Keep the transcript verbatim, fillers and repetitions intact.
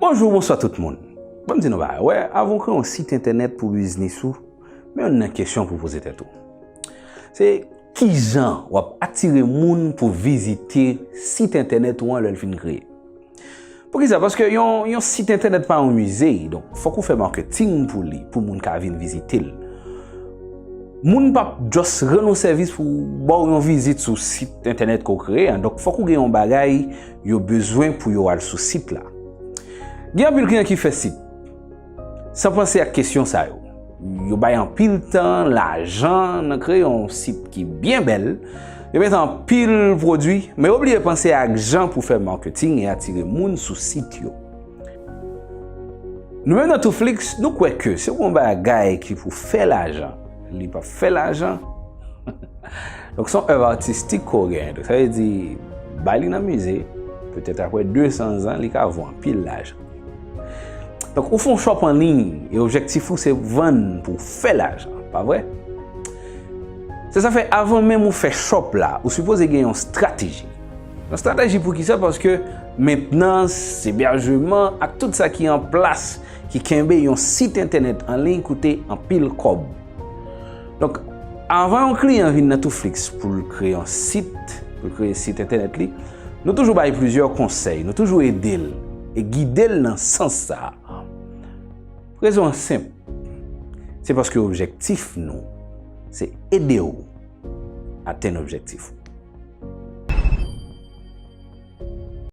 Bonjou, bonswa tout moun. Ban m di nou bagay. Wè, avan w kreye yon sit entènèt pou biznis ou, men youn nan kesyon pou poze tèt ou. Se kijan w ap atire moun pou vizite sit entènèt ou an lè l fin kreye? Poukisa? Paske yon, yon sit entènèt pa yon mize, donk fòk ou fè maketing pou li, pou moun ka vin vizite l. Moun p ap just rann ou sèvis pou ba w yon vizit sou sit entènèt ke w kreye an, donk fòk ou gen yon bagay yo bezwen pou yo al sou sit la. Gen anpil kliyan ki fè sit san panse ak kesyon sa yo. Yo bay anpil tan, lajan nan kreye yon sit ki byen bèl. Yo met anpil pwodui, men yo bliye panse ak jan pou fè maketing e atire moun sou sit yo. Nou menm nan Touflix, nou kwè ke se yon bagay ki pou fè lajan, li p ap fè lajan. Donk, se yon èv atistik ke w genyen. Donk, sa vle di, bay li nan mize, petèt apre de san zan, li ka vo anpil lajan. Donk, ou fè yon shop an liy, e objektif ou se vann pou w fè lajan, pa vre? Se sa fè, avan menm ou fè shop la, ou sipoze gen yon estrateji. Yon estrateji pou kisa? Paske mentnans, ebèjman, ak tout sa ki an plas, ki kenbe yon sit entènèt an liy koute anpil kòb. Donk, avan yon kliyan vin nan Touflix pou l kreye yon sit, pou l kreye sit entènèt li, nou toujou bay plizyè konsèy, nou toujou ede l e gide l nan sans sa a. Rezon an senp, se paske objektif nou, se ede w atenn objektif ou.